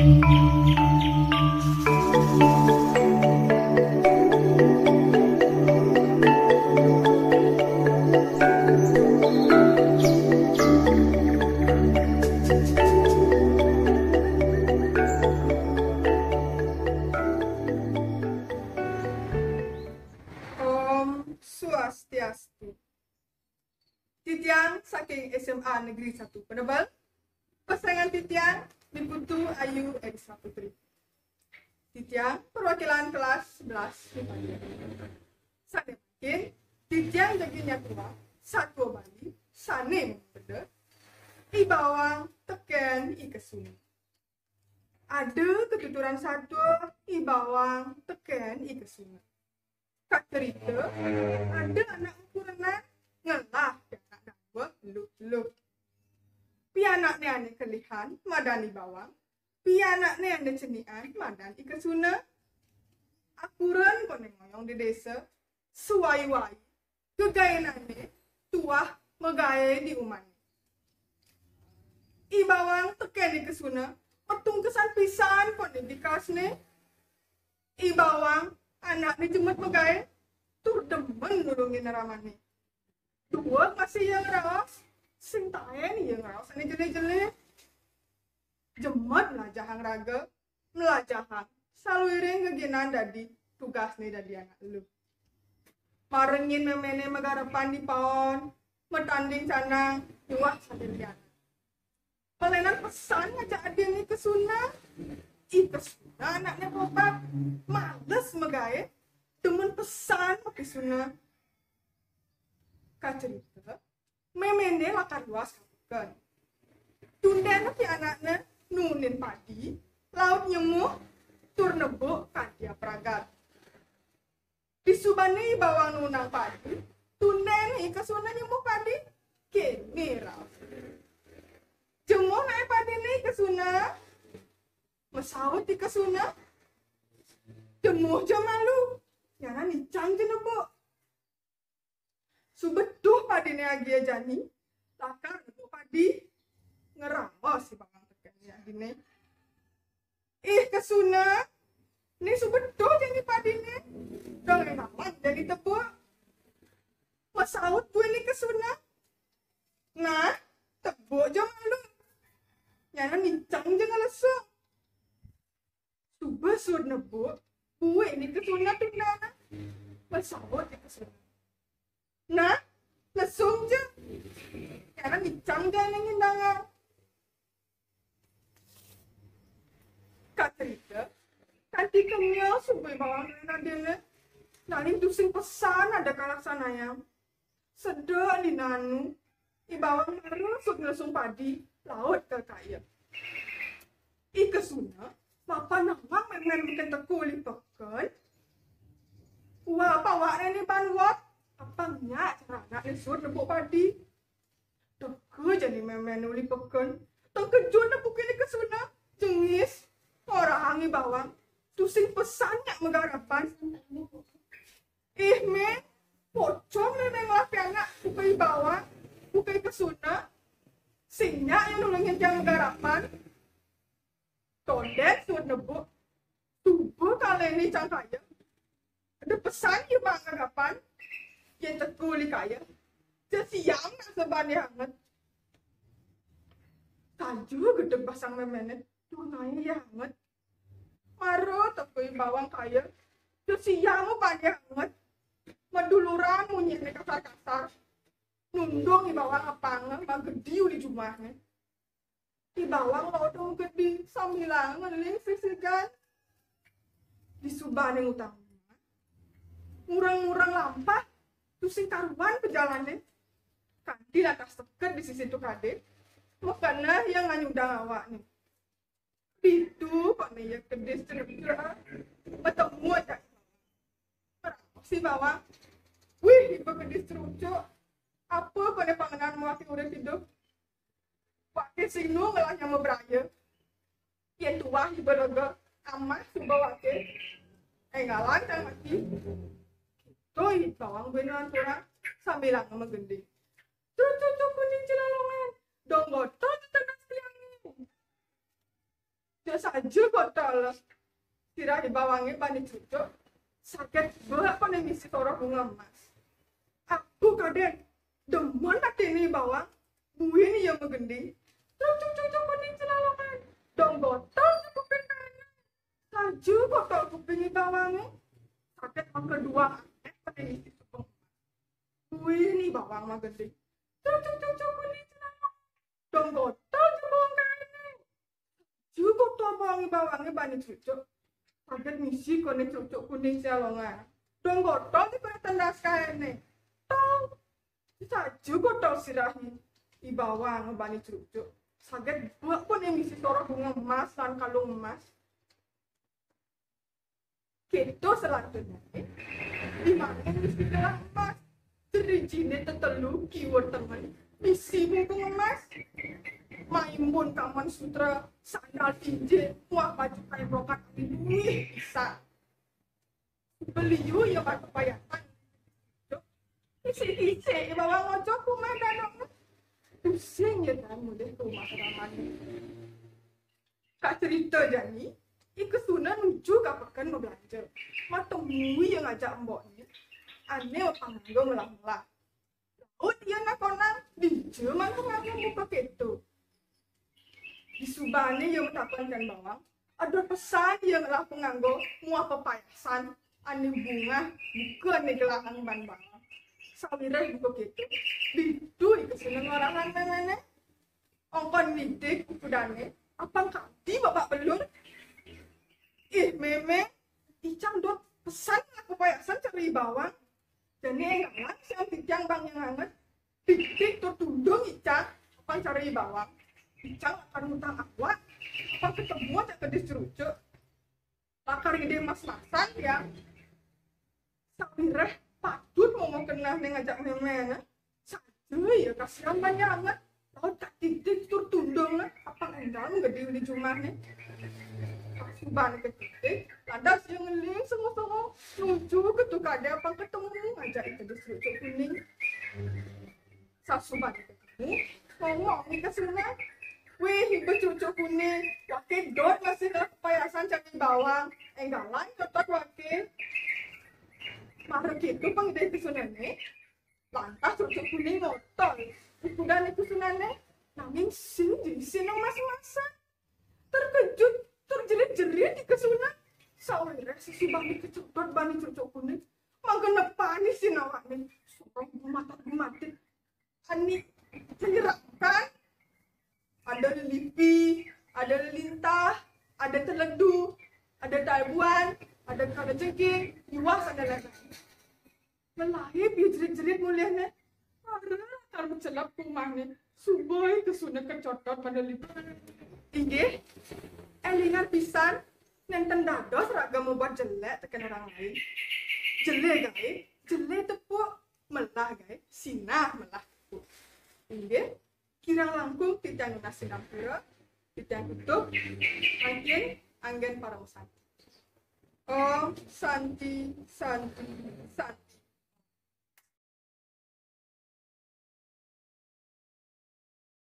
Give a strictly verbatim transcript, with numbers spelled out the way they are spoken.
Om Swastiastu. Titiang saking S M A Negeri Satu Penebel. Pesengan titiang Ni Putu Ayu Elisa Putri. Titiang perwakilan kelas sebelas I P A. Sane mangkin, titiang jagi nyatua satua Bali sane mapeda, I Bawang teken I Kesuna. Ada katuturan satua I Bawang teken I Kesuna. Kacerita, ada anak makurenan ngelah pianak dadua eluh-eluh. Pianakne ane kelihan madan I Bawang, pianakne ane cenian madan I Kesuna. Akuren kone ngoyong di desa, suwai-wai gegaenane tuah magae di umahne. I Bawang teken I Kesuna, matungkesan pisan kone bikasne. I Bawang, anakne jemet magae, tur demen nulungin ramane. Dueg masih ia ngraos, sing taen ia ngraos ane jeleh-jeleh. Jemet mlajahang raga, mlajahang saluiring geginan dadi tugasne dadi anak eluh. Marengin memene magarepan di paon, matanding canang, nyuah sambil lianan. Malenan pesan ngajak adin I Kesuna. I Kesuna anakne pobab, males magae, demen pesan mapisuna. Kacerita, memene lakar luas ka peken. Tunden pianakne nunin padi, laut nyemuh, tur nebuk kanti apragat. Disubane I Bawang nunang padi, tunden I Kesuna nyemuh padi. Kene raos, "Jemuh nae padine, I Kesuna?" Masaut I Kesuna, "Jemuh ja malu. Nyanan icang ja nebuk." Suba tuh padine agia jani, lakar nebuk padi. Ngraos I Bawang teken adine. "Ih, Kesuna, ne suba tuh jani padine. Dong enawan jani tebuk." Masaut buin I Kesuna, "Nah, tebuk ja malu. Nyanan icang ja ngelesung." Suba suud nebuk, buin I Kesuna tundana. Masaut I Kesuna, "Nah, lesung ja. Nyanan icang ja ne ngindangang." Kacerita, kanti kenyel suba I Bawang nuin adinne, nanging tusing pesan ada kalaksanayang. Sedek dina anu, I Bawang mara suud ngelesung padi, laut ka kaya. I Kesuna mapan nawang memen beken teka uli peken. Uwal apa awakne ne ban uwot, apang nya cara anakne suud nebuk padi. Teka jani memen uli peken, tengkejut nepukin I Kesuna, jengis, ngorahang I Bawang, tusing pesan nya magarepan. "Ih, Me, pocong ne ngelah pianak, buka I Bawang, buka I Kesuna. Sing nya ia nulungin tiang magarepan." Tonden suud nebuk, "Tuba kalene cang kaya. Eda pesan ia ba ngarepan, yen teka uli kaya. Sesiam nak seban ia anget." Kaju gedeg basang memene, tunai ia anget. Mara teka I Bawang kaya, sesiam ban ia anget. Maduluran munyine kasar-kasar. Nundung I Bawang apanga magedi uli jumahne. I Bawang laut magedi sambilanga ngeling sisigan. Disubane ngutang jumah, ngureng-ngureng lampah, tusing karuan pejalanne. Kanti lantas seked di sisi tukade, makana ia nganyudang awakne. Ditu kone ia kedis cerucuk, matemu ajak I Bawang. Meraos I Bawang, "Wih, iba kedis cerucuk. Apa kone pangenan muake urip idup? Wake sing nu ngelah nyama braya. Yen tuah iba rega amah suba wake. Enggalan cang mati." Ditu I Bawang buin lanturang sambilanga magending, "Cerucuk kuning celalongan, dong gotol tetenas tiange." Saja botol sirah I Bawangé bani Crucuk, saget bek koné misi soroh bunga emas. Aku kadén demen atiné I Bawang, buin ia magending. Crucuk-crucuk kuning celalakan, dong botol kuping kaéné. Saja botol kuping I Bawangé, saget mangka dua anéh koné misi cupung emas. Buin I Bawang magending. Crucuk-crucuk kuning celalakan, dong botol cupung kaéné. Saja botol bawang I Bawangé bani Crucuk, saget misi koné crucuk kuning celalakan. Dong botol di patendas kaéné. Tong. Saja botol sirah I Bawang bani Crucuk, saget bek koné misi soroh bunga emas lan kalung emas. Kéto selanturné, di mana misi gelang emas, dirijiné tetelu kiwa tengen, misi bungkung emas, maimbun kaman sutra, sandal tinjil, muah baju kain brokat, wih, bisa. Beliu ia batu payasan. Isi-isi I Bawang ngocok kumah danokné. Pusing ia tan mulih ka umah ramané. Kacerita jani, I Kesuna nuju ka peken mabelanja. Matemu ia ngajak embokné, ané mapanganggo melah-melah. Laut ia nakonang, dija manah nganggo buka kéto. Disubané ia matakon kan Bawang, ada pesan ia ngelah panganggo muah pepayasan ané bungah buka ané gelahan ban Bawang. Sawiréh buka kéto, ditu I Kesuna ngorahang méméné. Ongkon nitih kukudané, apang kadi babak belur. Ih, mémé, icang dot pesan ngelah pepayasan cara I Bawang. Jani énggalan siang titiang bang nyang anget. Titik tur tundung icang, apang cara I Bawang. Icang lakar ngutang awak, apang ketemu ajak kedis Crucuk. Lakar gedé mas-masan ya. Sawiréh patut momo kenehné ngajak méméné. Saja ia kasihan ban nyang anget. Laut katitik tur tundung, apang énggal gedé uli jumahné. Subané katitik, lantas ia ngeling sengo-sengo nuju ka tukadé apang ketemu ngajak I Kedis Crucuk Kuning. Sasubané ketemu, ngomong I Kesuna, "Wih, iba Crucuk Kuning, waké dot masih ngelah pepayasan cara I Bawang. Énggalan nyotot waké." Mara kéto pang I Kesunané, lantas Crucuk Kuning ngotol. Kukudan I Kesunané, nanging sing diisin mas-masan. Terkejut, terjerit-jerit I Kesuna. Sawiréh sasubané kecedot bani Crucuk Kuning, mangga nepanin isin awakné. Soroh gumatat-gumatit. Ané nyerakan, ada lelipi, ada lelintah, ada teledu, ada talbuan, ada kalajengking, iwah sandalanan. Melahé ia jerit-jerit mulihné. Mara lakar macelep ka umahné, suba I Kesuna kecedot bani lelipi. Inggih, élingang pisan, nénten dados raga mabuat jelék tekén orang lain. Jelé gaé, jelé tepuk, melah gaé, sinah melah tepuk. Inggih, kirang langkung titiang nunas sinampura, titiang tutup, mangkin anggén parama santi. Om Santi, Santi, Santi.